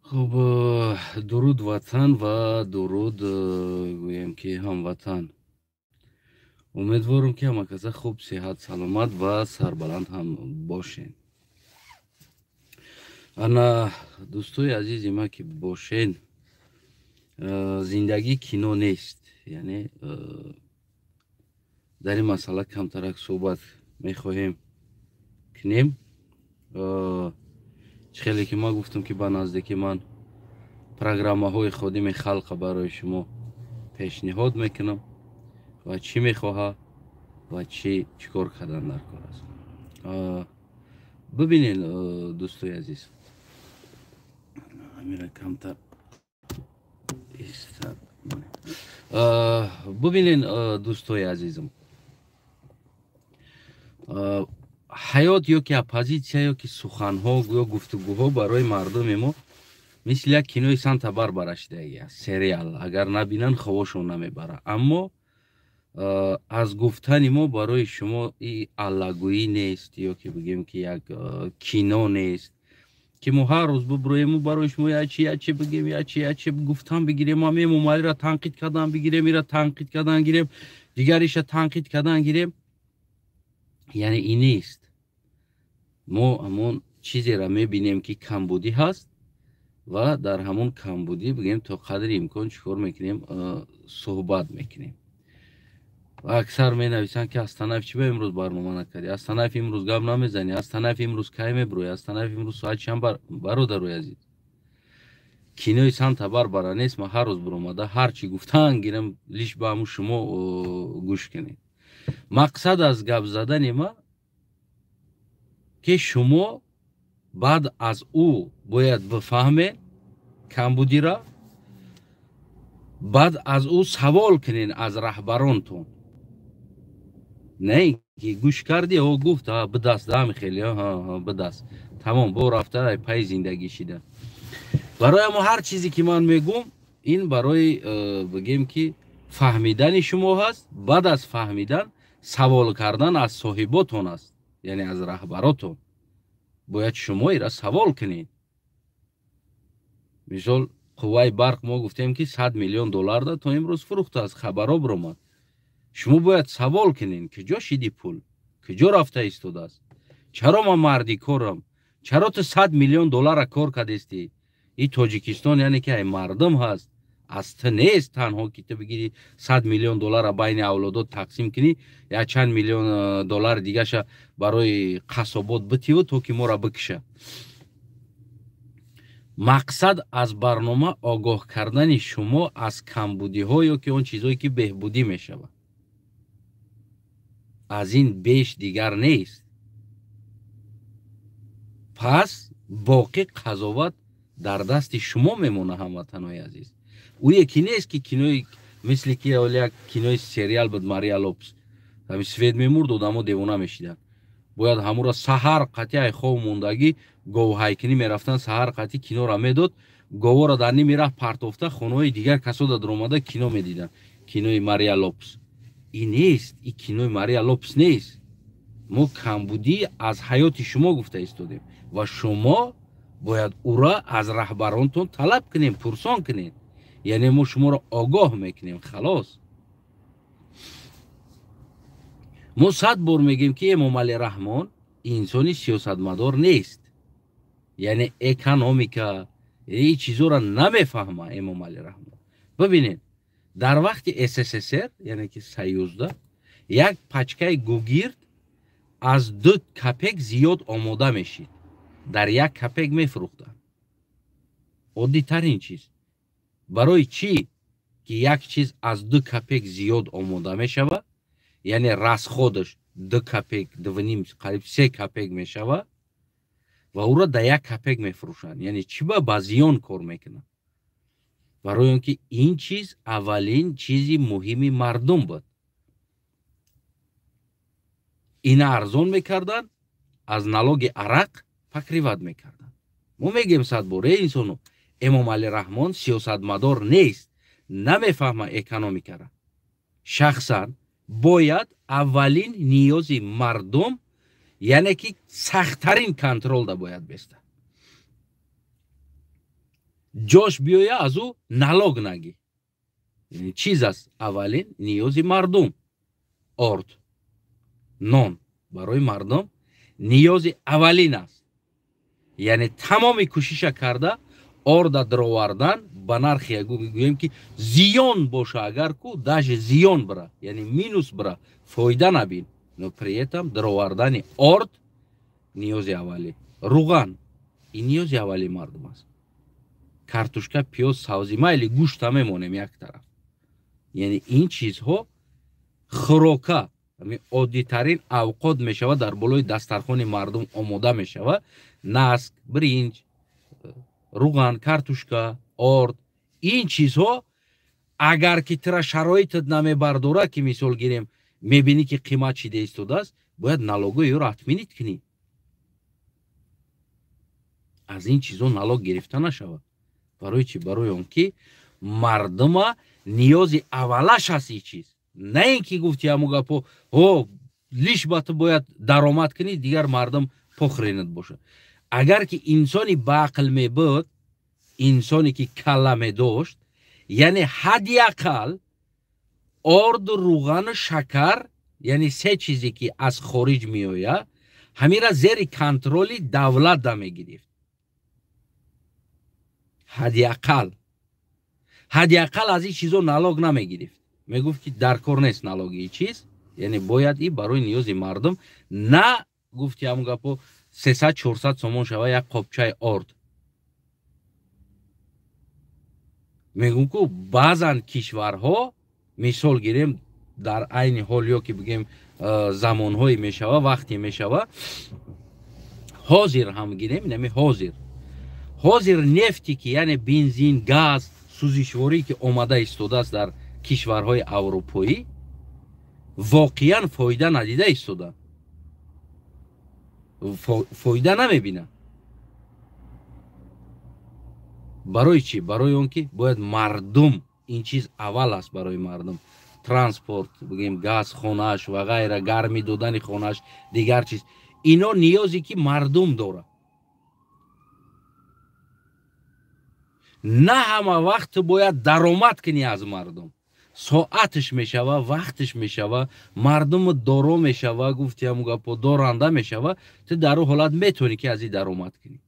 Хуб, дуруд ватан ва дуруд, гӯем ки ҳамватан. Умедворам, ки ҳама каса хуб, сиҳат, саломат ва сарбаланд ҳам бошен. Ана, дӯстои азизи ман, ки бошен, зиндагӣ кино нест. Яъне дар ин масъала камтарак суҳбат мехоҳем кунем. Чӣ хеле ки ман гуфтам, ки ба наздикӣ ман программаҳои ходими халқа барои шумо пешниҳод мекунам ва чӣ мехоҳад ва чӣ чӣ кор кардан дар кор аст. Бибинед, дӯстои азиз, амира камтар. Бибинед, дӯстои азизам, ҳаёт ё ки оппозитсия, ё ки суханҳо ё гуфтугӯҳо барои мардуми мо мисли як кинои Санта Барбара шидаги аст, сериал. Агар набинанд, ховошон намебарад. Аммо аз гуфтани мо барои шумо и аллагӯӣ нест, ё ки бигем, ки як кино нест, ки мо ҳар рӯз биброему барои шумо ячи ячи бигем, ячи ячи гуфтан бигирем, ам Эмомалиро танқид кардан бигирем, ира танқид кардан гирем, дигариша танқид кардан гирем. Яъне ин нест. Мо ҳамон чизеро мебинем, ки камбудӣ ҳаст, ва дар ҳамон камбудӣ, бигем, то қадри имкон чӣ кор мекунем? Суҳбат мекунем. Ва аксар менависанд, ки Астанаев чӣ ба имрӯз барнома накардӣ, Астанаев имрӯз гап намезанӣ, Астанаев имрӯз кай мебурӯй, Астанаев имрӯз соат чанд? Бародарои азиз, кинои Санта Барбара нест. Ман ҳар рӯз биромада ҳар чӣ гуфтан гирам, лиш ба ҳамун шумо гӯш кунед. Мақсад аз гап задани ма, ки шумо баъд аз ӯ бояд бифаҳмед камбудира, баъд аз ӯ савол кунед аз раҳбаронтон, не ки гӯш кардӣ, о гуфт, бидаст дами хеле бидаст, тамом, бо рафта пайи зиндагӣ шида. Барои ҳамо ҳар чизе ки ман мегӯм, ин барои, бигем, ки фаҳмидани шумо ҳаст. Баъд аз фаҳмидан савол кардан аз соҳиботон аст, яъне аз раҳбаротон бояд шумо ира савол кунед. Мисол, қувваи барқ, мо гуфтем, ки 100 миллион долларда то имрӯз фурӯхтааст, хабаро биромад. Шумо бояд савол кунед: куҷо шиди пул, куҷо рафта истодааст, чаро ман марди корам, чаро ту 100 миллион долларра кор кардестӣ? И Тоҷикистон, яъне ки ай мардум ҳаст, аз ту нест танҳо, ки ту бигири, 100 миллион долларра байни авлодот тақсим кунӣ, як чанд миллион доллари дигаша барои қассобот битиву, то ки моро бикиша. Мақсад аз барнома огоҳ кардани шумо аз камбудиҳо ё ки он чизҳое, ки беҳбудӣ мешавад. Аз ин беш дигар нест. Пас боқӣ қазоват дар дасти шумо мемонад, ҳамватанои азиз. Ӯе ки нест, ки кинои, мисли ки як кинои сериал буд, Мария Лопес, ҳами свет мемурд, одамо девона мешиданд. Бояд ҳамуро саҳар қатъи ай хов мондагӣ говҳайкунӣ мерафтанд. Саҳар қатъи киноро медод, говора дар ними раҳ партофта, хонаҳои дигар касода даромада кино медиданд, кинои Мария Лопес. И нест, и кинои Мария Лопес нест. Мо камбудӣ аз ҳаёти шумо гуфта истодем ва шумо бояд ӯра аз раҳбаронтон талаб кунем, пурсон кунем. Яъне мо шуморо огоҳ мекунем, халос. Мо сад бор мегӯем, ки Эмомалӣ Раҳмон инсони сиёсатмадор нест, яъне экономика, ин чизоро намефаҳма Эмомалӣ Раҳмон. Бибинед, дар вақти СССР, яъне ки союзда, як пачкаи гугирд аз 2 копек зиёд омода мешид, дар 1 копек мефурӯхтанд. Оддитарин чиз. Барои чӣ ки як чиз аз 2 копек зиёд омода мешавад, яъне расходаш 2 копек, дувним, қариб 3 копек мешавад ва ӯро дар 1 копек мефурӯшанд? Яъне чӣ ба зиён кор мекунад? Барои он ки ин чиз аввалин чизи муҳими мардум буд. Ина арзон мекарданд, аз налоги арақ покрывать мекарданд. Мо мегӯем сад бор: э инсону, Эмомалӣ Раҳмон сиёсатмадор нест, намефаҳма экономикара. Шахсан бояд аввалин ниёзи мардум, яъне ки сахттарин контролда бояд беста. Ҷош биёя аз ӯ налог нагӣ. Чиз аст аввалин ниёзи мардум. Орд, нон барои мардум ниёзи аввалин аст. Яъне тамоми кӯшиша карда орда даровардан ба нархи гӯем ки зиён боша, агар ку даже зиён бира, яъне минус бира, фоида набин, но при этом даровардани орд ниёзи аввалӣ. Руған ин ниёзи аввали мардум аст. Картошка, пиёз, савзи, майли гӯшта мемонем як тараф. Яъне ин чизҳо хӯрока, оддитарин авқот мешавад, дар болои дастархони мардум омода мешавад. Наск, биринҷ, руған, картошка, орд, ин чизҳо агар ки тира шароитат намебардора, ки мисол гирем, мебинӣ ки қимат шида истодааст, бояд налогои ёро отменить кунӣ. Аз ин чизҳо налог гирифта нашавад. Барои чӣ? Барои он ки мардума ниёзи аввалаш аст ин чиз. На ин ки гуфти ҳамун гапо, о лиш ба ту бояд даромад кунӣ, дигар мардум похренат бошад. Агар ки инсони баақл мебуд, инсоне ки калла медошт, яъне ҳадди ақал орду, руғану шакар, яъне се чизе ки аз хориҷ меояд, ҳамира зери контроли давлат да мегирифт. Ҳадди ақал аз ин чизо налог намегирифт. Мегуфт ки дар кор нест налоги ин чиз, яъне бояд и барои ниёзи мардум, на гуфти ҳамун гапо 300-400 сомон шава як қопчаи орд. Мегӯм ку баъзан кишварҳо, мисол гирем, дар айни ҳол ё ки бигем замонҳое мешава, вақте мешава, ҳозир ҳам гирем, инами ҳозир нефти ки, яъне бензин, газ, сӯзишворӣ ки омада истодааст дар кишварҳои аврупоӣ, воқеан фоида надида истода, фоида намебинад. Барои чӣ? Барои он ки бояд мардум, ин чиз аввал аст барои мардум. Транспорт, бигем, газ, хонааш ва ғайра, гармӣ додани хонааш, дигар чиз, ино ниёзе ки мардум дорад. На ҳама вақт бояд даромад кунӣ аз мардум. Соаташ мешава, вақташ мешава, мардуму доро мешава, гуфти ҳамун гапо, доранда мешава, ту дар ӯ ҳолат метавонӣ ки аз ин даромад кунӣ.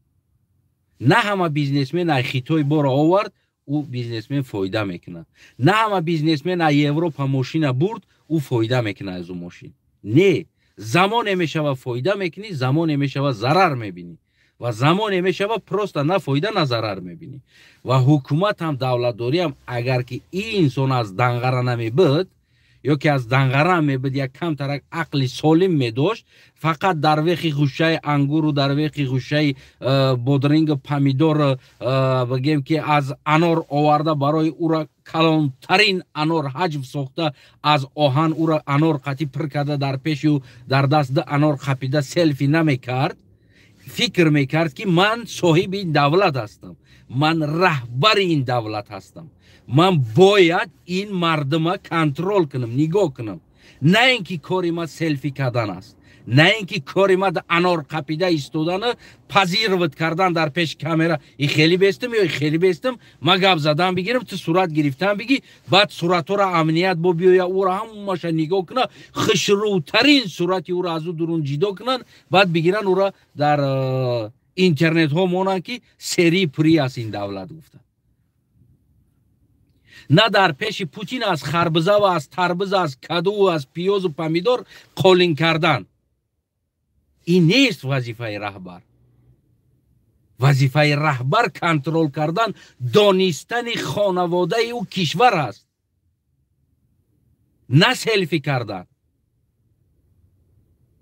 На ҳама бизнесмен ай Хитой бора овард, ӯ бизнесмен фоида мекунад. На ҳама бизнесмен ай Европа мошина бурд, ӯ фоида мекунад аз ӯ мошин. Не, замоне мешава фоида мекунӣ, замоне мешава зарар мебинӣ. Ва замоне мешава просто на фоида, на зарар мебинӣ. Ва ҳукумат ҳам, давлатдориам, агар ки ин инсон аз данғара намебуд, ё ки аз данғара мебуд, як камтарак ақли солим медошт, фақат дар вехи ғушшаи ангуру дар вехи ғушшаи бодрингу помидор, бигем ки аз анор оварда барои ӯра калонтарин анор ҳаҷв сохта, аз оҳан ӯра анор қатӣ пир карда, дар пеши ӯ дар даст ду анор қапида селфи намекард, фикр мекард ки ман соҳиби ин давлат ҳастам, ман раҳбари ин давлат ҳастам, ман бояд ин мардума контрол кунам, нигоҳ кунам. На ин ки кори ма селфи кардан аст, на ин ки кори ма анор қапида истодану позировать кардан дар пеши камера, и хеле бестам ё и хеле бестам, ма гап задан бигирам, ту сурат гирифтан бигӣ, баъд суратҳоро амният бо биёя, ӯро ҳамаша нигоҳ куна, хушрӯтарин сурати ӯро аз ӯ дурун ҷидо кунанд, баъд бигиранд ӯро дар интернетҳо монанд ки серии пурӣ аст ин давлат гуфта. На дар пеши Путин аз харбиза ва аз тарбиза, аз каду, аз пиёзу помидор қолин кардан. Ин нест вазифаи раҳбар. Вазифаи раҳбар контрол кардан, донистани хонаводаи ӯ кишвар аст, на селфи кардан.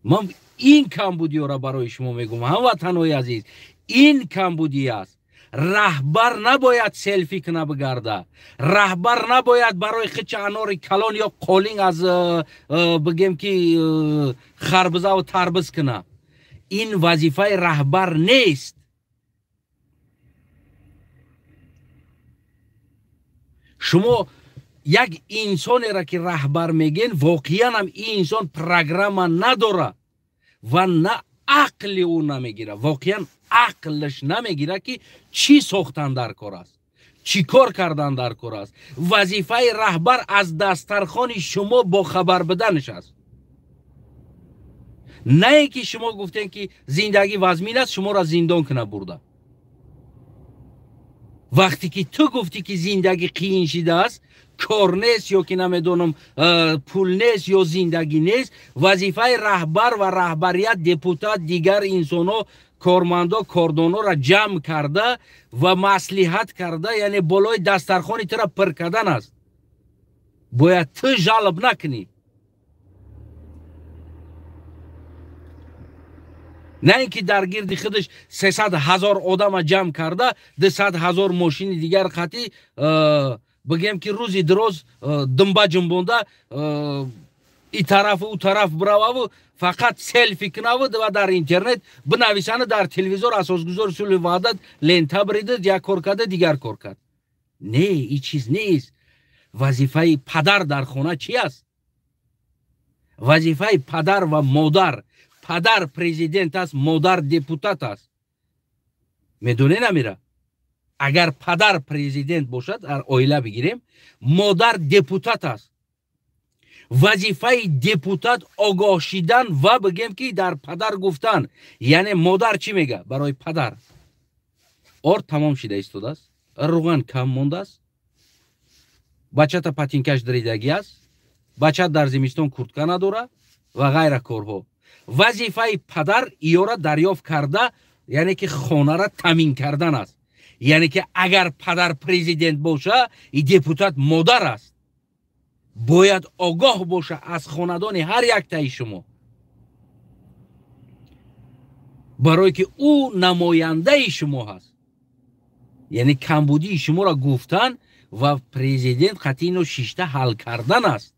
Ман ин камбудиёро барои шумо мегӯм, ҳамватанои азиз, ин камбудӣ аст. Раҳбар набояд селфи куна бигарда, раҳбар набояд барои хича анори калон ё қолин аз бигем ки харбизаву тарбиз куна. Ин вазифаи раҳбар нест. Шумо як инсонеро ки раҳбар мегӯен, воқеан ҳам ин инсон программа надора ва на ақли ӯ намегирад, воқеан ақлаш намегирад ки чӣ сохтан дар кор аст. Чӣ кор кардан дар кор аст? Вазифаи раҳбар аз дастархони шумо бохабар буданаш аст. На ин ки шумо гуфтем ки зиндагӣ вазмин аст, шуморо зиндон куна бурда. Вақте ки ту гуфтӣ ки зиндагӣ қиин шидааст, кор нест ё ки намедонам пул нест ё зиндагӣ нест, вазифаи раҳбар ва раҳбарият, депутат, дигар инсонҳо, кормандо, кордонҳоро ҷамъ карда ва маслиҳат карда, яъне болои дастархони тура пир кардан аст. Бояд ту жалоб накунӣ. На ин ки дар гирди худаш 300 000 одама ҷамъ карда, 200 000 мошини дигар қатӣ, бигем ки рӯзи дироз думба ҷунбонда и тарафу ӯ тараф бирававу фақат селфи кунаву ва дар интернет бинависану дар телевизор асосгузори сулҳу ваҳдат лента биридад, як кор карда, дигар кор кард. Не, ин чиз нест. Вазифаи падар дар хона чи аст? Вазифаи падар ва модар. Падар президент аст, модар депутат аст. Медонед амира? Агар падар президент бошад, ар оила бигирем, модар депутат аст. Вазифаи депутат огоҳ шидан ва бигем ки дар падар гуфтан. Яъне модар чӣ мега барои падар? Орд тамом шида истодааст, руған кам мондааст, бачата патинкаш даридагӣ аст, бача дар зимистон куртка надора ва ғайра корҳо. Вазифаи падар иёра дарёфт карда, яъне ки хонара таъмин кардан аст. Яъне ки агар падар президент боша, и депутат модар аст. Бояд огоҳ боша аз хонадони ҳар яктаи шумо, барое ки ӯ намояндаи шумо ҳаст. Яъне камбудии шуморо гуфтан ва президент қатъи ино шишта ҳал кардан аст.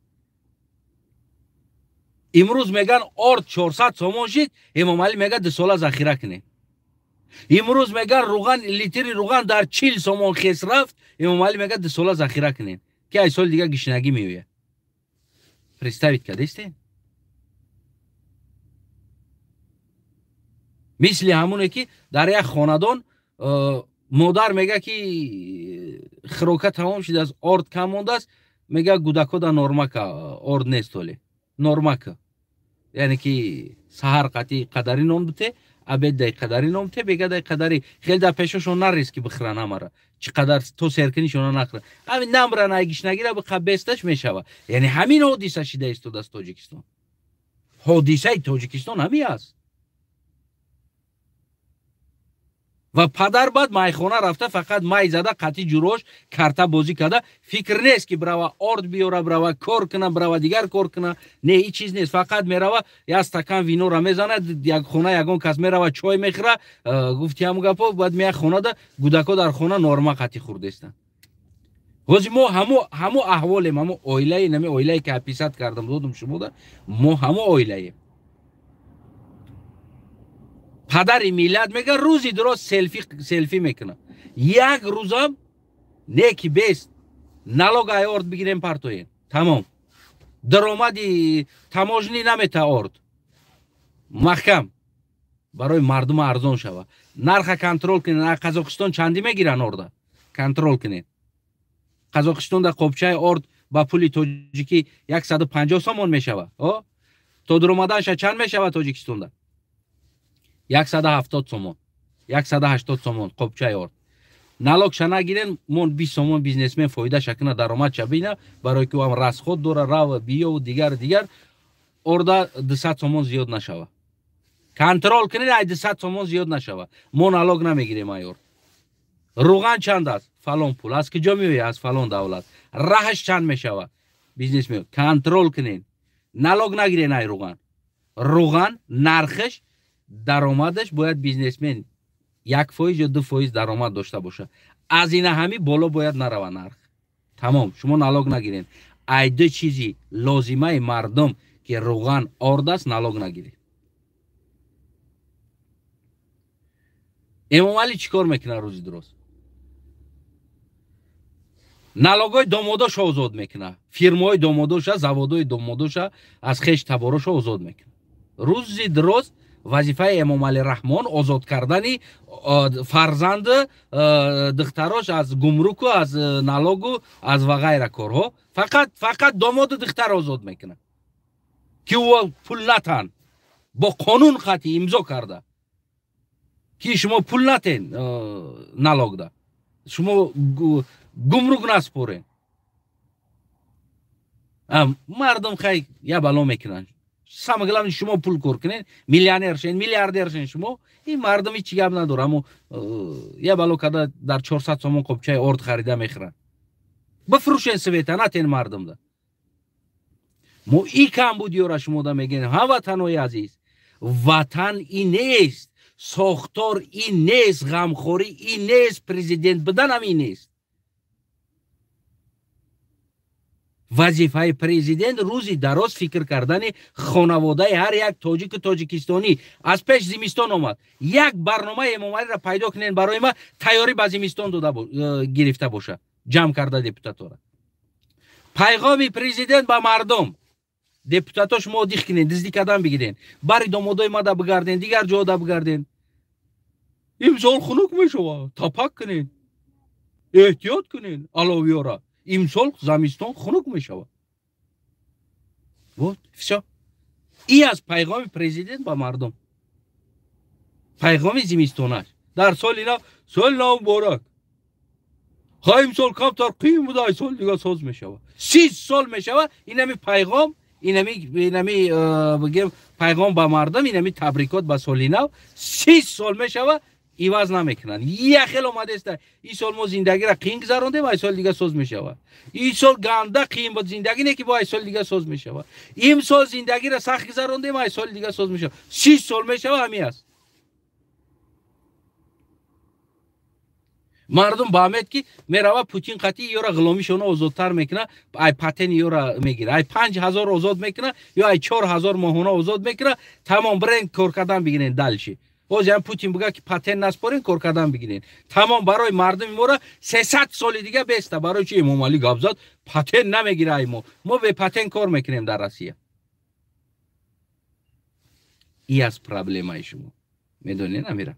Имрӯз меган орд 400 сомон шид, Эмомалӣ мега 2 сола захира кунед. Имрӯз меган руған, литри руған дар 40 сомон хес рафт, Эмомалӣ мега 2 сола захира кунед, ки ай соли дигар гишнагӣ меояд. Представить кардистед? Мисли ҳамоне ки дар як хонадон модар мега ки хирока тамом шидааст, орд кам мондааст, мега гудако да нормака, орд нест ҳоле. Нормака. Яъне ки саҳар қатъи қадари нон буте, обед дай қадари нон буте, бега дай қадари. Хеле дар пешошон нарез ки бихӯран ҳамара. Чӣ қадар то серкунишона нахӯран. Ҳамин намран ай гишнагира биқа бесташ мешава. Яъне ҳамин ҳодиса шида истодааст Тоҷикистон. Ҳодисаи Тоҷикистон ҳамин аст. Ва падар баъд майхона рафта фақат май зада, қатъи ҷурош карта бозӣ карда, фикр нест ки брава орд биёра, брава кор куна, брава дигар кор куна. Не, ҳеҷ чиз нест. Фақат мерава як стакан винора мезанад, як хона ягон кас мерава чой мехӯра, гуфти ҳамун гапо, баъд меяд хонада, гудако дар хона норма қатъи хӯрдестанд. Ҳозир мо ҳамо аҳволем, ҳамо оилаи, нами оилае ки описат кардам додум шумода, мо ҳамо оилаем. Падари миллат мега рӯзи дуроз селфи мекунад. Як рӯзам не ки бест налог ай орд бигирем партоем. Тамом. Даромади таможни намета орд. Маҳкам. Барои мардум арзон шава. Нарха контрол кунед. Аз Қазоқистон чандӣ мегиранд орда? Контрол кунед. Қазоқистон дар қопчаи орд ба пули тоҷикӣ 150 сомон мешава. То даромаданша чанд мешава Тоҷикистонда? 170 сомон, 180 сомон қопчаи орд. Налогша нагирен, мон 20 сомон бизнесмен фоидаша куна, даромадша бина, барое ки ӯ ҳам расход дора, рава, биёву дигар дигар, орда 200 сомон зиёд нашава. Контрол кунед, ай 200 сомон зиёд нашава. Мо налог намегирем ай орд. Руған чанд аст? Фалон пул. Аз куҷо меояд? Аз фалон давлат. Раҳаш чанд мешава? Бизнесмен. Контрол кунед. Налог нагирен ай руған. Руған нархаш, даромадаш бояд бизнесмен 1% ё 2% даромад дошта боша. Аз ина ҳами боло бояд нарава нарх. Тамом, шумо налог нагирен. Ай ду чизи лозимаи мардум ки руған орд аст, налог нагиред. Эмомалӣ чӣ кор мекунад рӯзи дуроз? Налогҳои домодошо озод мекунад. Фирмаҳои домодоша, заводҳои домодоша аз хеш таборошо озод мекунад. Рӯзи дуроз Вазифаи Эмомалӣ Раҳмон озод кардани фарзанду духтарош аз гумруку, аз налогу, аз ва ғайра корҳо. Фақат домоду духтар озод мекунад, ки ӯ пул натан, бо қонун қатъи имзо карда, ки шумо пул натен налогда, шумо гумрук наспорен. Мардум хай я бало мекунанд. Самое главное, шумо пул кор кунед, миллионер шен, миллиардер шен шумо. Ин мардум ҳеч гап надорад, аммо я бало када дар 400 сомон қопчаи орд харида мехӯранд. Бифурӯшен света, натен мардумда. Мо и камбудиёра шумода мегӯем, ҳамватанои азиз, ватан ин нест, сохтор ин нест, ғамхорӣ ин нест, президент буданам ин нест. Вазифаи президент рӯзи дароз фикр кардани хонаводаи ҳар як тоҷику тоҷикистонӣ. Аз пеш зимистон омад, як барномаи Эмомалиро пайдо кунен барои ма, тайёрӣ ба зимистон дода гирифта боша, ҷамъ карда депутатора. Пайғоми президент ба мардум: депутато шумо дих кунен, диздӣ кардан бигирен, бари домодои мада бигарден, дигар ҷода бигарден. Имсол хунук мешавад, тапак кунен, эҳтиёт кунен аловиёра. Имсол замистон хунук мешавад. Вот всё. И аз пайғоми президент ба мардум, пайғоми зимистонаш дар соли нав. Соли нав муборак. Ха, имсол камтар қиин буда, ай сол дига соз мешавад. 30 сол мешавад инами пайғом, инами бигем пайғом ба мардум, инами табрикот ба соли нав 30 сол мешавад, иваз намекунанд. Як хел омадааст. Ин сол мо зиндагиро қиин гузарондем, ай соли дига соз мешавад. Ин сол ганда қиин буд зиндагӣ, не ки бо ай соли дига соз мешавад. Имсол зиндагиро сахт гузарондем, ай соли дига соз мешавад. 30 сол мешавад, ҳамин аст. Мардум ба омед ки мерава Путин қатъи ёра ғуломишона озодтар мекуна, ай патени ёра мегира, ай 5000 озод мекуна ё ай 4000 моҳона озод мекуна, тамом, бирен кор кардан бигирен дальше. Ҳозир Путин буга ки патент наспорен, кор кардан бигирен. Тамом, барои мардуми мора 300 соли дига беста. Барои чи Эмомалӣ гап зад, патент намегира ай мо. Мо бе патент кор мекунем дар Россия. И аз проблемаи шумо. Медонед намира?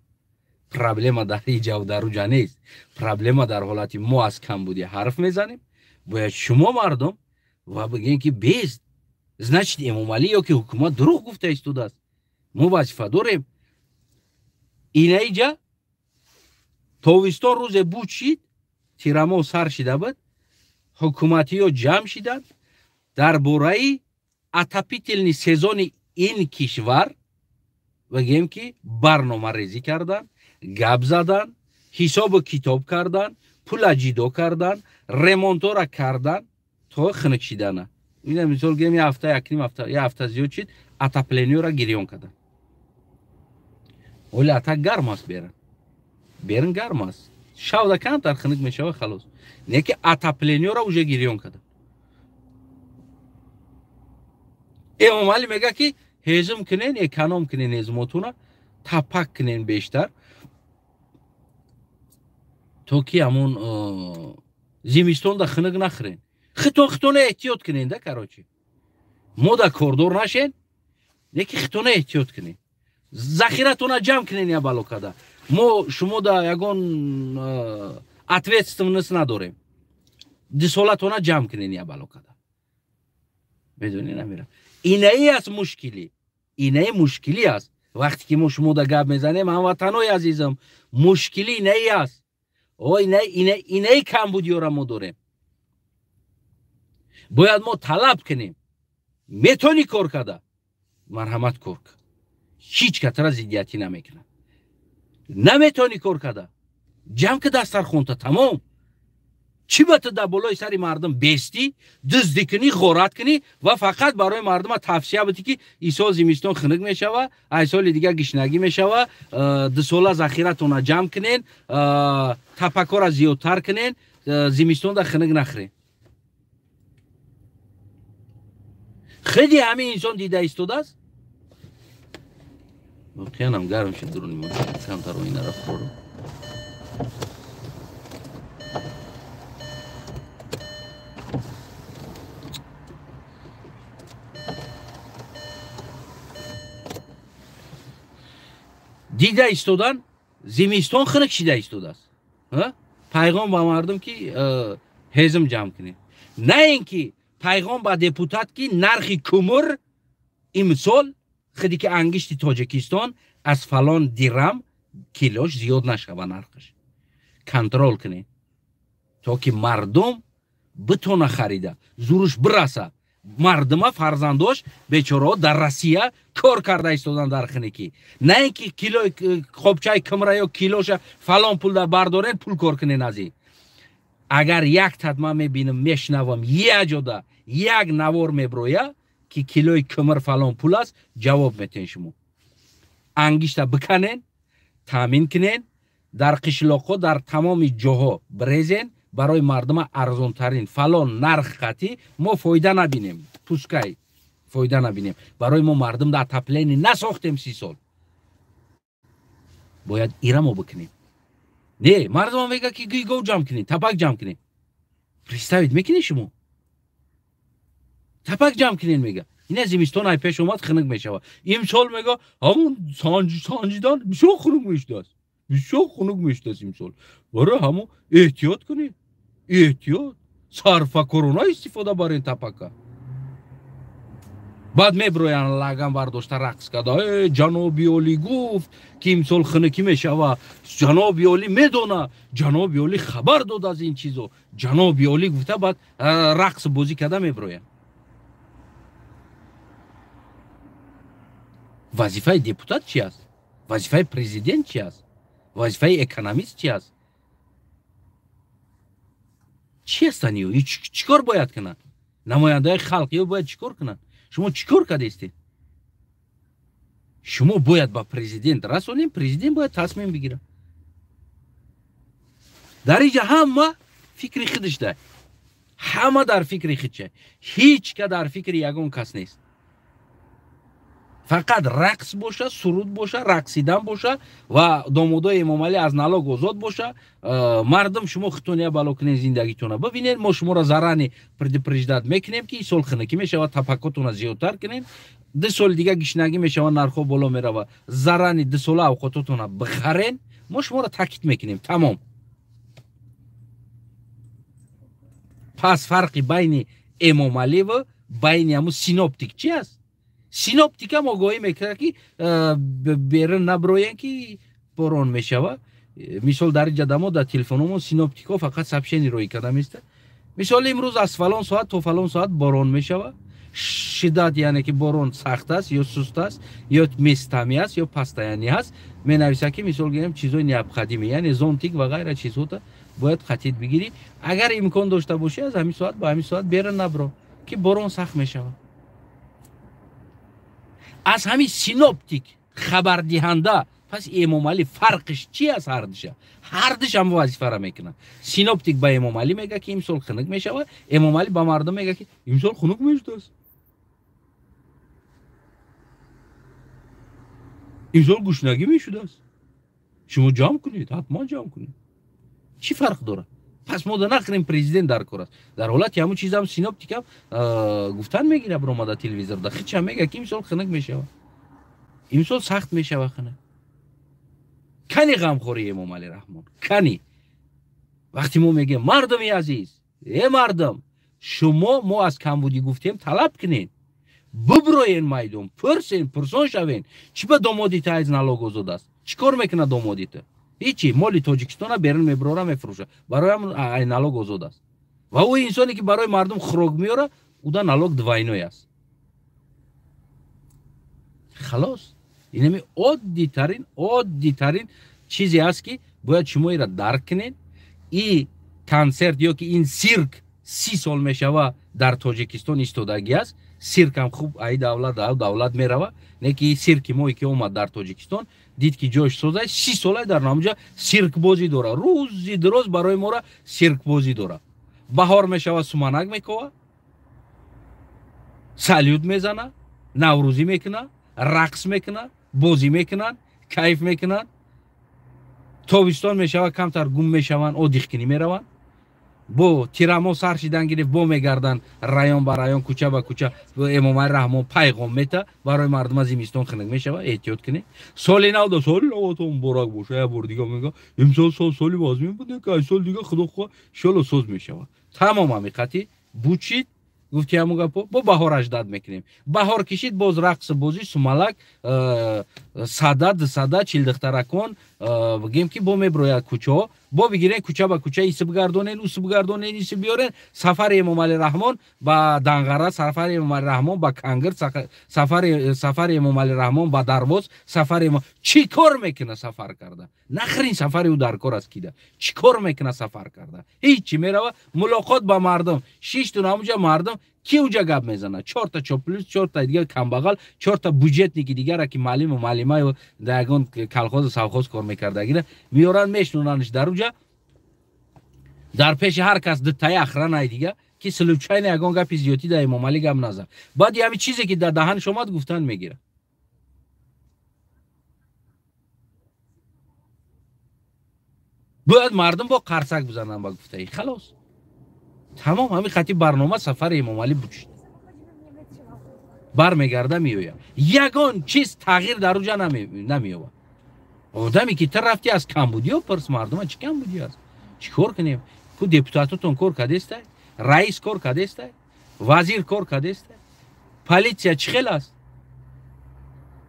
Проблема дар иҷа дар уҷа нест. Проблема дар ҳолати мо аз камбудӣ ҳарф мезанем. Бояд шумо мардум ва бигӯем ки бест. Значит, Эмомалӣ ё ки ҳукумат дурӯғ гуфта истодааст. Мо вазифа дорем. Инаиҷа тобистон рӯзе буд шид, тирамо сар шида буд, ҳукуматиё ҷамъ шиданд дар бораи отопительный сезони ин кишвар, бигӯем ки барномарезӣ кардан, гап задан, ҳисобу китоб кардан, пула ҷидо кардан, ремонтора кардан то хунук шидана. Ина мисол гирем, як ҳафта, як ним ҳафта, як ҳафта зиёд шид, отоплениёра гирён кардан. Оли ата гарм аст берун. Берун гарм аст. Шавда камтар хунук мешавад, халос. Не ки отоплениёра уже гирён кардан. Эмомалӣ мега ки ҳезум кунен, эконом кунен ҳезумотуна, тапак кунен бештар, то ки ҳамон зимистонда хунук нахӯрен. Хитон хитона эҳтиёт кунен да, короче. Мо да кордор нашен, не ки хитона эҳтиёт кунен. Захиратона ҷамъ кунен я бало када. Мо шумо да ягон ответственность надорем. Дисолатона ҷамъ кунен я бало када. Медонӣ намира? Инаи аст мушкилӣ. Инаи мушкилӣ аст. Вақте ки мо шумо да гап мезанем, ҳамватанои азизам, мушкилӣ инаи аст. О, инаи камбудиёра мо дорем. Бояд мо талаб кунем. Метонӣ кор када, марҳамат кор кун. Ҳеҷ катра зиддиятӣ намекунад. Наметонӣ кор када, ҷамъ ки дастархонта, тамом. Чӣ ба ту дар болои сари мардум бестӣ, дуздӣ кунӣ, ғорат кунӣ ва фақат барои мардума тавсия будӣ ки исол зимистон хунук мешава, ай соли дига гишнагӣ мешава, дусола захиратона ҷамъ кунен, тапакора зиёдтар кунен, зимистонда хунук нахӯрен. Хеле ҳамин инсон дида истодааст. Воқеан гарм шуд дуруни мо. Камтар оинаро хӯрдам. Дида истодан зимистон хунук шида истодааст. Пайғом ба мардум ки ҳезм ҷамъ кунед. На ин ки пайғом ба депутат ки нархи кумур имсол худи ки ангишти Тоҷикистон аз фалон дирам килош зиёд нашава нархаш. Контрол кунед то ки мардум битона харида, зуруш бираса. Мардума фарзандош бечораҳо дар Россия кор карда истодан дар хунукӣ. На ин ки килои қобчаи кимра ё килоша фалон пул бардорен, пул кор кунен аз ин. Агар як тад ман мебинам, мешнавам, як ҷода як навор меброя ки килои кимр фалон пул аст, ҷавоб метен шумо. Ангишта биканен, таъмин кунен, дар қишлоқҳо, дар тамоми ҷоҳо бирезен, барои мардума арзонтарин фалон нарх қатӣ мо фоида набинем, пускай фоида набинем. Барои мо мардум дар отопление насохтем 30 сол. Бояд ира мо бикунем. Не, мардум мега ки гов ҷамъ кунед, тапак ҷамъ кунед. Представить мекунед шумо? Тапак ҷамъ кунед мега. Ина зимистон ай пеш омад хунук мешавад. Имсол мега ҳамон санҷидан бисёр хунук мешудааст. Бисёр хунук мешудааст имсол. Барои ҳамон эҳтиёт кунед. Эҳтиёт, сарфакорона истифода барен тапака. Баъд меброянд лаган бардошта рақс карда. Ҷаноби олӣ гуфт ки имсол хунукӣ мешава. Ҷаноби олӣ медона, ҷаноби олӣ хабар дод аз ин чизо. Ҷаноби олӣ гуфта баъд рақс бозӣ карда меброянд. Вазифаи депутат чи аст? Вазифаи президент чи аст? Вазифаи экономист чи аст? Чи ҳастанд ё? Чӣ кор бояд кунанд? Намояндаи халқ ё бояд чӣ кор кунанд? Шумо чӣ кор кардаистед? Шумо бояд ба президент расонем, президент бояд тасмим бигирад. Дар инҷа ҳама фикри худаш дай. Ҳама дар фикри худша. Ҳеҷ ка дар фикри ягон кас нест. Фақат рақс боша, суруд боша, рақсидан боша ва домодои Эмомалӣ аз налог озод боша. Мардум шумо худтон я бало кунед зиндагитона. Бибинед, мо шуморо зарани предупреждать мекунем ки ин сол хунукӣ мешавад, тапакотона зиёдтар кунед. 2 соли дига гишнагӣ мешавад, нархҳо боло меравад. Зарани 2 сола авқототона бихарен, мо шуморо таъкид мекунем. Тамом. Пас фарқи байни Эмомалӣ ва байни ҳамун синоптик чи аст? Синоптикам огоҳӣ мекунад ки берун наброянд ки борон мешавад. Мисол дар инҷа дамо дар телефономон синоптикҳо фақат сообщение роӣ карда меистад. Мисол имрӯз аз фалон соат то фалон соат борон мешавад. Шиддат яъне ки борон сахт аст ё суст аст ё местами аст ё постоянный аст. Менависад ки мисол гирем чизои необходимый, яъне зонтик ва ғайра чизҳота бояд қатид бигирӣ. Агар имкон дошта бошӣ аз ҳамин соат ба ҳамин соат берун набро ки борон сахт мешавад. Аз ҳамин синоптик хабардиҳанда пас Эмомалӣ фарқиш чи аст? Ҳардуша ҳардуш ҳам вазифара мекунад. Синоптик ба Эмомалӣ мега ки имсол хунук мешавад, Эмомалӣ ба мардум мега ки имсол хунук мешудааст, имсол гушнагӣ мешудааст, шумо ҷамъ кунед, ҳатман ҷамъ кунед. Чӣ фарқ дорад? Пас мо да нахӯрем президент дар кор аст. Дар ҳолати ҳамун чизам синоптикам гуфтан мегирад баромада телевизорда. Хичам мега ки имсол хунук мешавад, имсол сахт мешавад хунук. Кани ғамхории Эмомалӣ Раҳмон? Кани? Вақте мо мегӯем мардуми азиз, э мардум, шумо мо аз камбудӣ гуфтем талаб кунед, биброен майдон, пурсен, пурсон шавен. Чӣ ба домодита аз налог озод аст? Чӣ кор мекунад домодита? Ҳечи, моли Тоҷикистона берун меброра мефурӯша, барои ҳамон ай налог озод аст. Ва ӯ инсоне ки барои мардум хӯрок меёра, уда налог двойной аст. Халос. Инами оддитарин, оддитарин чизе аст ки бояд шумо инро дарк кунед. И консерт ё ки ин сирк 30 сол мешава дар Тоҷикистон истодагӣ аст. Сиркам хуб ай давлат, давлат мерава, не ки сирки мо ки омад дар Тоҷикистон, дид ки ҷош созай, 30 солай дар намуҷа сиркбозӣ дора. Рӯзи дуроз барои мора сиркбозӣ дора. Баҳор мешава суманак мекова, салют мезана, наврӯзӣ мекуна, рақс мекуна, бозӣ мекунанд, кайф мекунанд. Тобистон мешава камтар гум мешаванд, одихкунӣ мераванд. Бо тирамо сар шидан гирифт, бо мегарданд район ба район, кӯча ба кӯча. Эмомалӣ Раҳмон пайғом мета барои мардума: зимистон хунук мешава, эҳтиёт кунед. Соли нав да соли наватон муборак боша. Як бор дига мега, имсол сол соли вазмин буд, ки ай сол дига худо хоҳ иншолло соз мешава. Тамом ҳамиқати бучид, гуфти ҳамун гапо, бо баҳор аждад мекунем. Баҳор кишид, боз рақсу бозӣ, сумалак, сада, дусада, чилдухтаракон, бигем ки бо меброяд кӯчаҳо, бо бигирен кӯча ба кӯча, иси бигардонен, уси бигардонен, иси биёрен. Сафари Эмомалӣ Раҳмон ба Данғара, сафари Эмомалӣ Раҳмон ба Кангир, сафари Эмомалӣ Раҳмон ба Дарвоз, сафари чӣ кор мекуна сафар карда? Нахрин сафари ӯ дар кор аст кида. Чӣ кор мекуна сафар карда? Ҳичи мерава, мулоқот ба мардум. Шиштун ҳамуҷа мардум, ки уҷа гап мезанад? Чорта чоплюс, чорта дигар камбағал, чорта бюджетники дигара ки маълиму маълимаю дар ягон колхозу совхоз кор мекардагира меоранд, мешнонандш дар уҷа. Дар пеши ҳар кас дутаи охранаи дига ки случайно ягон гапи зиёдӣ дар Эмомалӣ гап назад. Баъд ҳами чизе ки дар даҳанш омад гуфтан мегирад. Бояд мардум бо қарсак бизананд ба гуфтаи. Халос. Тамом ҳамин хати барнома сафари Эмомалӣ бучид. Бармегарда меояд. Ягон чиз тағйир дар уҷа намеёбад. Одаме ки ту рафти аз камбудиё пурс мардума чӣ камбудиё аст? Чӣ кор кунем? Ку депутатотон кор кардестай? Раис кор кардестай? Вазир кор кардестай? Полиция чӣ хел аст?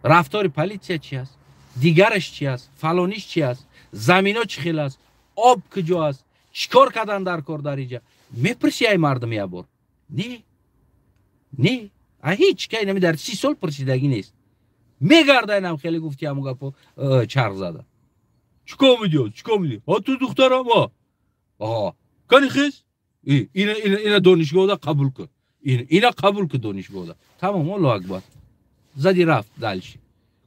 Рафтори полиция чӣ аст? Дигараш чӣ аст? Фалониш чӣ аст? Замино чӣ хел аст? Об куҷо аст? Чӣ кор кардан дар кор дар иҷа? Мепурси ай мардум як бор? Не. Не. А ҳеҷ кай нами дар 30 сол пурсидагӣ нест. Мегарда инам хеле гуфти ҳамун гапо чарх зада. Чӣ кор медиҳад? Чӣ кор медиҳад? Ҳа ту духтарам, ҳа. Аҳа. Кани хез? Ина ина ина донишгоҳда қабул кун. Ина қабул кун донишгоҳда. Тамом, Аллоҳу акбар. Зади рафт дальше.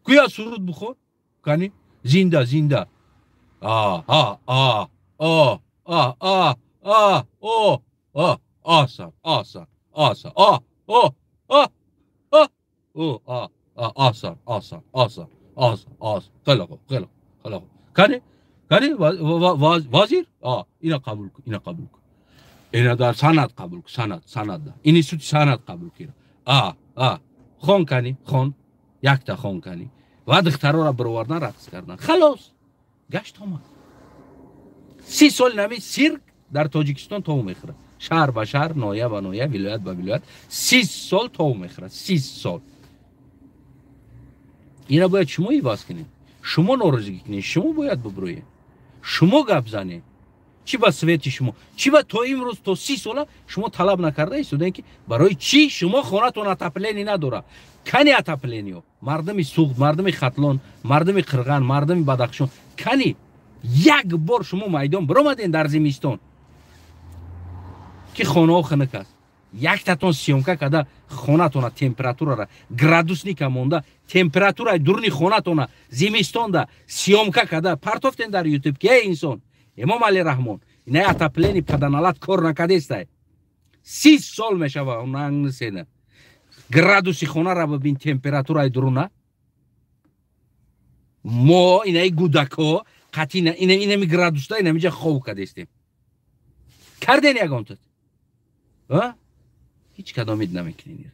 Куя суруд бихор? Кани? Зинда, зинда. А, а, а, а, а, а, а, о, а, асан, асан, асан, а, о, а, а, о, а, а, асан, асан, асан, асан, асан. Хеле хуб, хеле хуб, хеле хуб. Кани? Кани вазир? А, ина қабул кун, ина қабул кун. Ина дар санъат қабул кун, санъат, санъат да. Институти санъат қабул кун. А, а, хон кани, хон, якта хон кани. Ва духтарора бировардан рақс кардан. Халос. Гашт омад. 30 сол нами сирк дар Тоҷикистон тов мехӯрад. Шаҳр ба шаҳр, ноҳия ба ноҳия, вилоят ба вилоят 30 сол тов мехӯрад. 30 сол. Ина бояд шумо иваз кунед. Шумо норозигӣ кунед, шумо бояд бибурӯед. Шумо гап занед. Чӣ ба свети шумо? Чӣ ба то имрӯз то 30 сола шумо талаб накарда истодаед ки барои чӣ шумо хонатон отопление надорад? Кани отоплениё? Мардуми Суғд, мардуми Хатлон, мардуми Қирған, мардуми Бадахшон. Кани як бор шумо майдон биромаден дар зимистон ки хонаҳо хунук аст. Яктатон съёмка карда хонатона температурара градусника монда температураи дуруни хонатона зимистонда съёмка карда партофтен дар ютуб ки эй инсон, Эмомалӣ Раҳмон, инаи отопление паданалат кор накардестай. 30 сол мешава нангсена. Градуси хонара бибин, температураи дуруна. Мо инаи гудако қатъи инами градуста инамиҷа хов кардестем. Карден ягон тут? А? Ҳеҷ кадомид намекунед.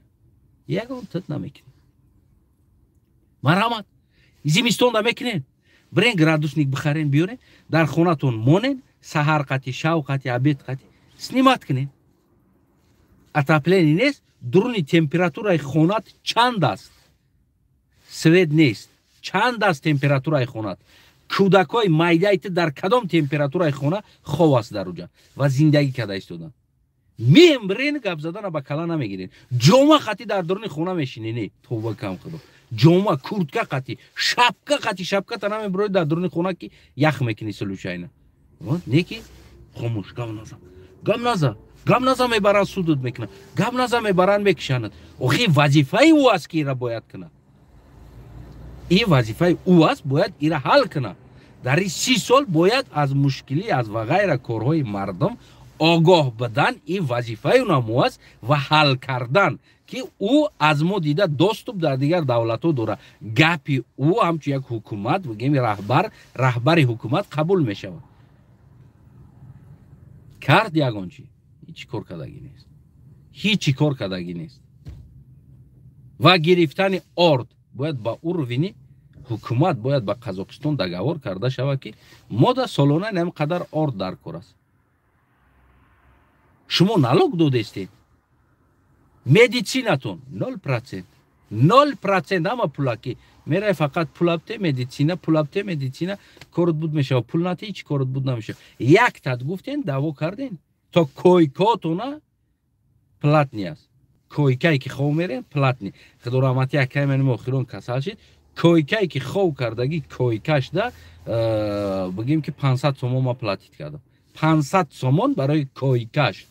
Ягон тут намекунед. Марҳамат. Зимистонда мекунед. Бирен градусник бихарен, биёрен, дар хонатон монен, саҳар қати, шав қати, обед қати снимать кунед. Отопление нест, дуруни температураи хонат чанд аст? Свет нест. Чанд аст температураи хонат? Кӯдакҳои майдаи ту дар кадом температураи хона хов аст дар уҷа ва зиндагӣ карда истоданд? Мембрен гап задана ба кала намегирен. Ҷома қати дар дуруни хона мешинен, товба кам худо. Ҷома, куртка қати, шапка қати, шапката намеброи дар дуруни хона ки ях мекунӣ случайно. Не ки хомӯш, гап наза. Гап наза. Гап наза мебаранд судут мекунанд. Гап наза мебаранд мекушанад. Охи вазифаи ӯ аст ки ира бояд кунад. Ин вазифаи ӯ аст, бояд ира ҳал кунад. Дар ин 30 сол бояд аз мушкилӣ, аз ва ғайра корҳои мардум огоҳ будан, ин вазифаи унамо аст ва ҳал кардан ки ӯ аз мо дида доступ дар дигар давлатҳо дорад. Гапи ӯ ҳамчун як ҳукумат, бигем раҳбар, раҳбари ҳукумат қабул мешавад. Кард ягон чи? Ҳеҷ кор кардагӣ нест, ҳеҷ кор кардагӣ нест. Ва гирифтани орд бояд ба уровни ҳукумат, бояд ба Қазоқистон договор карда шавад, ки мо да солона ин қадар орд дар кор аст. Шумо налог додестед, медицинатон 0%, 0%. Ҳама пулаки мерай, фақат пулабте медицина, пулабте медицина, корот буд мешава, пул нате, ҳеҷ корот буд намешава. Яктат гуфтен, даъво карден, то койкотона платный аст. Койкае ки хов мерен, платный. Худо раҳмати акай маним, охирон касал шид, койкае ки хов кардагӣ, койкашда бигем ки 500 сомон ма платить кардам, 500 сомон барои койкаш,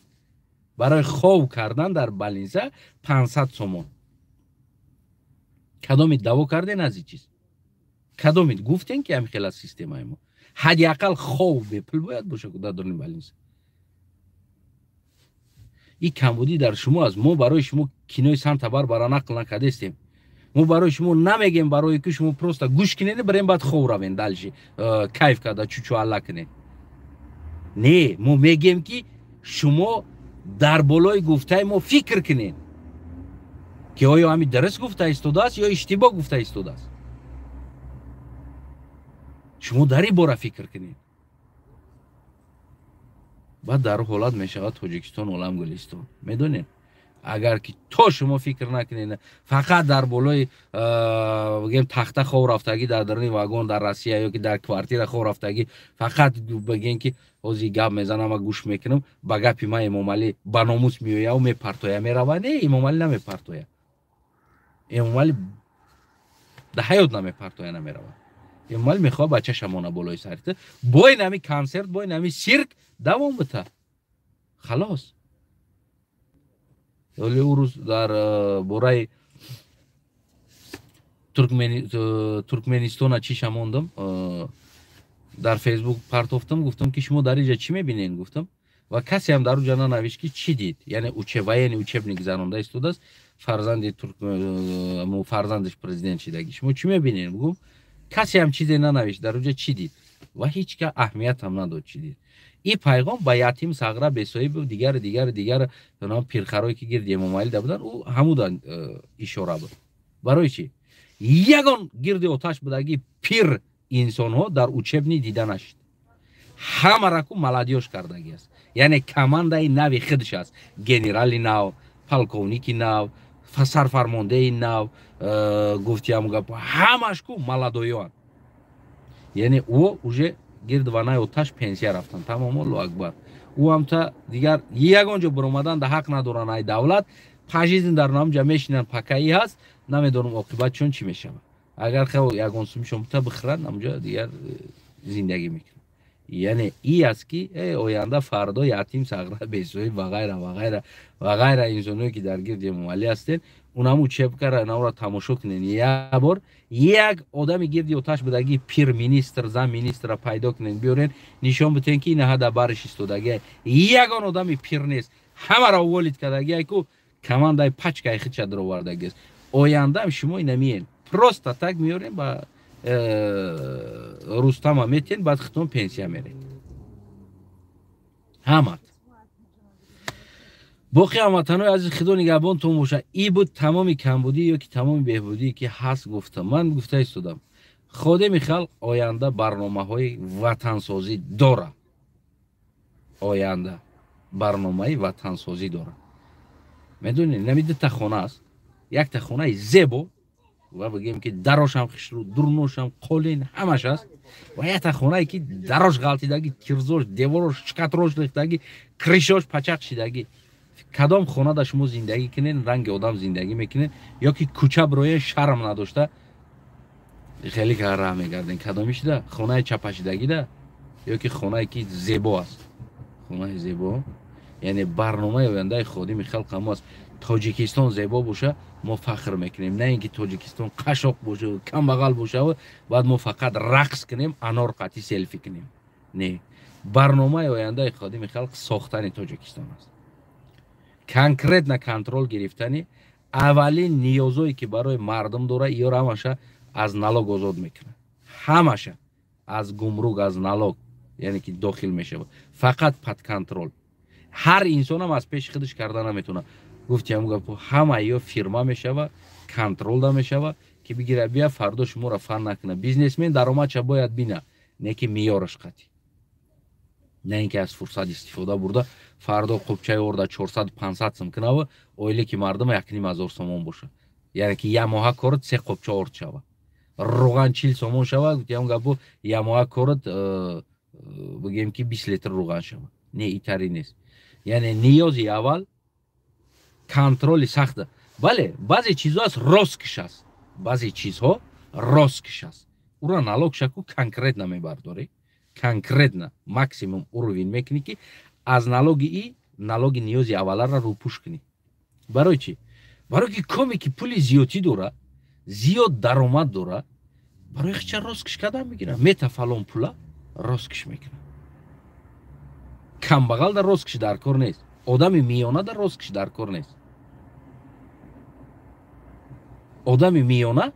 барои хов кардан дар больница 500 сомон. Кадомит даъво карден аз ин чиз? Кадомит гуфтен, ки ҳамин хел аз системаи мо ҳадди ақал хов бепул бояд боша дар дурни больница? Ин камбудӣ дар шумо аст. Мо барои шумо кинои Санта Барбара нақл накардестем. Мо барои шумо намегем, барои ки шумо просто гӯш кинед, барем, баъд хов равен, дальше кайф карда, чучу алла кунед. Не, мо мегем, ки шумо дар болои гуфтаи мо фикр кунед, ки оё ҳами дуруст гуфта истодааст ё иштибоҳ гуфта истодааст. Шумо дар ин бора фикр кунед. Баъд дар ҳолат мешавад Тоҷикистон олам гулистон. Медонед, агар ки то шумо фикр накунед, фақат дар болои, бигем, тахта хов рафтагӣ дар даруни вагон дар Россия ё ки дар квартира хов рафтагӣ, фақат бигем, ки ҳозир гап мезанам ва гӯш мекунам, ба гапи ман Эмомалӣ ба номус меояву мепартоя, мерава. Не, Эмомалӣ намепартоя, Эмомалӣ да ҳаёт намепартоя, намерава. Эмомалӣ мехоҳад бачаша мона болои сари бо ин ҳами консерт, бо ин ҳами сирк давом бита, халос. Вале ӯ рӯз дар бораи Туркменистона чиша мондам, дар Фейсбук партофтам, гуфтам, ки шумо дар инҷа чӣ мебинед, гуфтам. Ва касеам дар уҷа нанавишт, ки чӣ дид. Яъне военный учебник гузаронда истодааст фарзанди фарзандаш президент шидаги. Шумо чӣ мебинед, бугум, касеам чизе нанавишт, дар уҷа чӣ дид, ва ҳеҷ ка аҳамиятам надод, чӣ дид. Ин пайғом ба ятим, сағра, бесоҳиб, дигару дигару дигар пирхарое ки гирди Эмомалӣ да буданд, ӯ ҳамуда ишора буд. Барои чӣ ягон гирди оташ будагӣ пир инсонҳо дар учебник дида нашид? Ҳамараку молодёжь кардагӣ аст, яъне командаи нави худш аст: генерали нав, полковники нав, сарфармондеи нав, гуфтиам гап, ҳамаш ку молодой ёанд. Яъне ӯ уже гирди ванаи оташ пенсия рафтан, тамом. Аллоҳу акбар. Ӯ ҳамта дигар ягон ҷо баромадан да ҳақ надоранд, ай давлат пажизн дар намҷа мешинанд. Пакаи ҳаст, намедонам, оқибат чун чӣ мешавад. Агар хел ягон сумшон та бихӯранд, намҷа дигар зиндагӣ мекунанд. Яъне и аст, ки оянда, фардо ятим, сағра, бесоҳиб ва ғайра, ва ғайра, ва ғайра инсоное, ки дар гирди Эмомалӣ ҳастед, унаму учебкара навра тамошо кунед. Як бор як одами гирди оташ будагӣ пир, министр, зам министра пайдо кунед, биёрен, нишон битен, ки инаҳа дар бариш истодагӣ. Ягон одами пир нест, ҳамаро уволить кардагӣ, ку командаи пачкаи худша даровардагист. Ояндаам шумо ина миен, просто так меёрем, ба Рустама метен, баъд худтон пенсия меред ҳамат. Боқи ҳамватанои азиз, Худо нигаҳбонтон боша. И буд тамоми камбудӣ ё ки тамоми беҳбудие, ки ҳаст, гуфтам. Ман гуфта истодам, ходими халқ оянда барномаҳои ватансозӣ дора, оянда барномаи ватансозӣ дора. Медонед, нами дута хона аст: якта хонаи зебо ва бигем, ки дарошам хишру, дурношам қолин, ҳамаш аст, ва якта хонае, ки дарош ғалтидагӣ, кирзош, деворош, шкатрош рехтагӣ, крышош пачақ шидагӣ. Кадом хонада шумо зиндагӣ кунед, ранги одам зиндагӣ мекунед, ё ки кӯча бироен, шарм надошта хеле раҳ мегарден? Кадомишда? Хонаи чапашидагида ё ки хонае, ки зебо аст? Хонаи зебо. Яъне барномаи ояндаи ходими халқ ҳамо аст: Тоҷикистон зебо боша, мо фахр мекунем, на ин ки Тоҷикистон қашоқ боша, камбағал боша, баъд мо фақат рақс кунем, анор қатӣ селфи кунем. Не, барномаи ояндаи ходими халқ сохтани Тоҷикистон аст, конкретно контроль гирифтани аввалин ниёзое, ки барои мардум дора. Иёро ҳамаша аз налог озод мекунад, ҳамаша аз гумрук, аз налог, яъне ки дохил мешавад, фақат под контроль. Ҳар инсонам аз пеши худаш карда наметавонад. Гуфти ҳамун гапо, ҳама ё фирма мешава, контролда мешава, ки бигира бия фардо шуморо фан накуна. Бизнесмен даромадша бояд бина, не ки меёраш қатӣ, на ин ки аз фурсат истифода бурда фардо қубчаи орда 400-500 сум кунава, оиле ки мардума 1,5 ҳазор сомон боша, яъне ки як моҳа корат се қубча орд шава, руған 40 сомон шава. Гуфти ҳамун гапо, як моҳа корат бигем ки 20 литр руған шава. Не, итари нест. Яъне ниёзи аввал контроли сахта. Бале, баъзе чизҳо аст, роскиш аст, баъзе чизҳо роскиш аст, ура налог шаку конкретно мебардорӣ, конкретно максимум уровень мекунӣ, ки аз налоги и налоги ниёзи авваларо рӯпӯш кунӣ. Барои чӣ? Барои ки коме ки пули зиёдтӣ дора, зиёд даромад дора, барои хича роскиш кардан мегирад, мета фалон пула роскиш мекунад. Камбағал дар роскиш дар кор нест, одами миёна дар роскиш дар кор нест. Одами миёна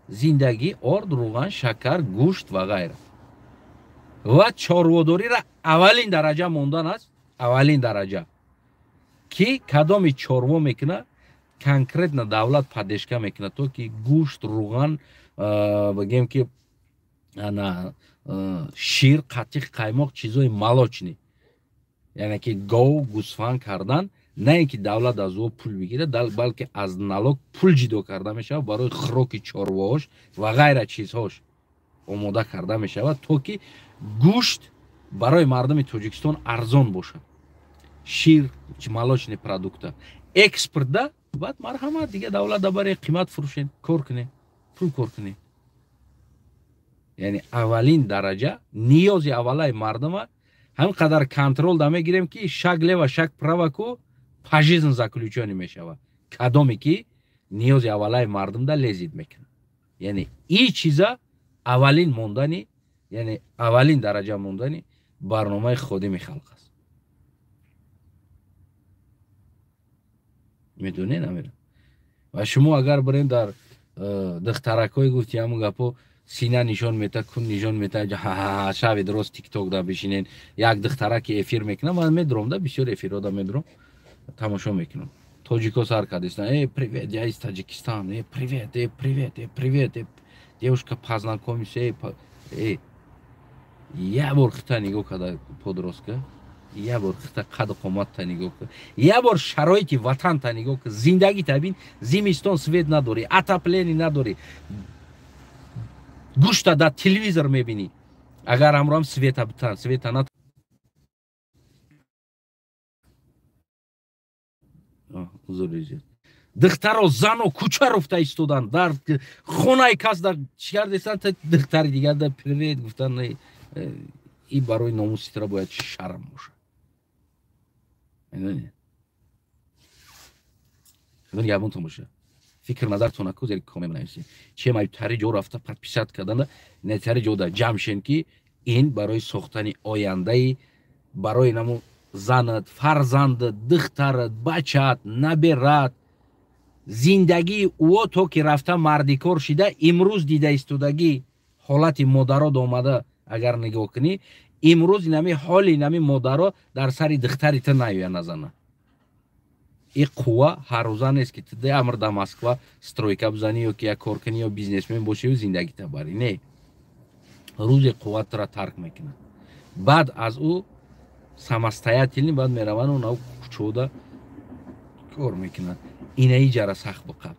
зиндагӣ, орд, руған, шакар, гӯшт ва ғайра ва чорводориро аввалин дараҷа мондан аст. Аввалин дараҷа ки кадоми чорво мекуна, конкретно давлат поддержка мекунад, то ки гӯшт, руған, бигем ки ана шир, қатиқ, қаймоқ, чизои молочный, яъне ки гов, гӯсфанд кардан, на ин ки давлат аз ӯ пул бигирад, балки аз налог пул ҷидо карда мешавад, барои хӯроки чорвоҳош ва ғайра чизҳош омода карда мешавад, то ки гӯшт барои мардуми Тоҷикистон арзон бошад, шир, молочный продукта экспортда. Баъд марҳамат, дига давлат да баре қимат фурӯшен, кор кунем, пул кор кунем. Яъне аввалин дараҷа ниёзи аввалаи мардума ҳам қадар контрол да мегирем, ки шаг лево, шаг право ку пожизненно заключённый мешавад, кадоме ки ниёзи аввалаи мардумда лезить мекунад. Яъне и чиза аввалин мондани, яъне аввалин дараҷа мондани барномаи ходими халқ аст. Медонед, намедонед. Ва шумо агар бирем дар духтаракҳое, гуфти ҳамун гапо, сина нишон мета, кун нишон мета, шави дурост тикток да бишинен, як духтараки эфир мекунам, ман медурам да, бисёр эфирҳо да медурам, тамошо мекунам. Тоҷико сар кардистан: «Э, привет, я из Таджикистан, э, привет, э, привет, э, привет, э, девушка, познакомься, э, э». Як бор хита нигоҳ карда, подростка, як бор хита қаду қоматта нигоҳ кар, як бор шароити ватанта нигоҳ кар, зиндагита бин. Зимистон свет надорӣ, отопление надорӣ, гӯшта дар телевизор мебинӣ, агар ҳамроҳам света битан, света на узури зиёд. Духтаро, зано кӯча руфта истодан, дар хонаи кас дар чӣ кардестан, духтари дигар да привет гуфтан, и барои номуси тра бояд шарм бошад. Медонед, ягонтон боша, фикр назартона ку зери коммент нависед. Че майтари ҷо рафта подписать карданда, нетари ҷо да ҷамъ шен, ки ин барои сохтани ояндаи барои наму занат, фарзандат, духтарат, бачаат, наберат, зиндагии ӯо, то ки рафта мардикор шида. Имрӯз дида истодагӣ ҳолати модарод омада, агар нигоҳ кунӣ, имрӯз инами ҳоли инами модаро дар сари духтари ту наёя, назана. И қувва ҳаррӯза нест, ки ту амр дар Москва стройка бизанӣ ё ки як кор кунӣ ё бизнесмен бошӣ, зиндагита барӣ. Не, рӯзе қувват тура тарк мекунад, баъд аз ӯ самостоятельно баъд мераванд, онав кӯчода кор мекунанд. Инаи ҷара сахт биқаб,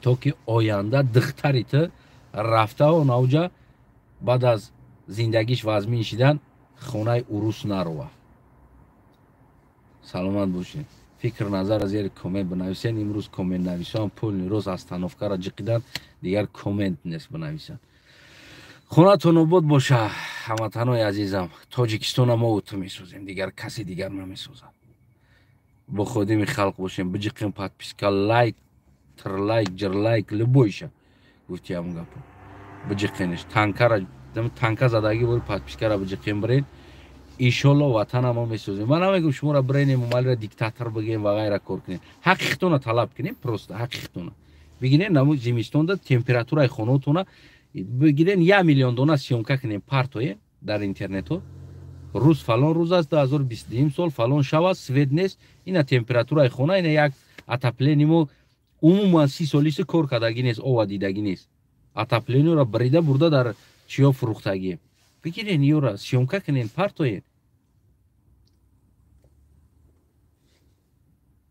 то ки оянда духтари ту рафта онавҷа баъд аз зиндагиш вазмин шидан хонаи урус нарова. Саломат бошед. Фикр назара зери коммент бинависен. Имрӯз коммент нависоам полный роз остановкаро ҷиқидан, дигар коммент нест бинависанд. Хонатон обод боша, ҳамватанои азизам. Тоҷикистона мо ту месозем, дигар касе дигар намесозад. Бо ходими халқ бошем. Биҷиқем подписка, лайк, трлайк, ҷрлайк, любойша, гуфти ҳамун гапо, биҷиқенеш, танкара, танка задагӣ бори подпискара биҷиқем, бирен. Иншолло, ватана мо месозем. Ман намегум шуморо бирен Эмомалиро диктатор бигем ва ғайра кор кунем. Ҳақиқтона талаб кунем, просто ҳақиқтона бигирен. Наму зимистонда температураи хонаотона бигирен, 1 миллион дона съёмка кунем, партоем дар интернетҳо. Рӯз фалон рӯз аст, 2022 сол, фалон шаб аст, свет нест, ина температураи хона, ина як отопление мо умуман 30 солиси кор кардагӣ нест, ова дидагӣ нест. Отоплениеро брида бурда дар чиё фурӯхтагӣ. Бигирен ёра, съёмка кунен, партоен.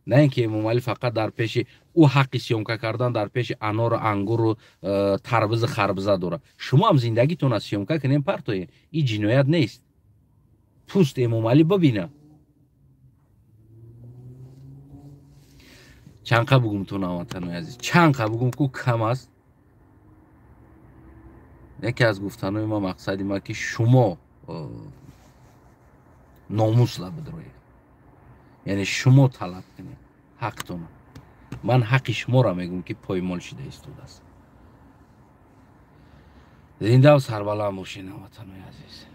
На ин ки Эмомалӣ фақат дар пеши ӯ ҳаққи съёмка кардан дар пеши анору ангуру тарбизу харбиза дорад. Шумо ҳам зиндагитонро съёмка кунен, партоен. Ин ҷиноят нест. Пуст Эмомалӣ бибина. Чанқа бугум ту наватанои азиз, чанқа бугум ку кам аст. Яке аз гуфтанои ма, мақсади ма ки шумо номус лабидроед, яъне шумо талаб кунед ҳақтона. Ман ҳаққи шуморо мегӯм ки поймол шида истодааст. Зиндаву сарбаланд бошед, ҳамватанои азиз.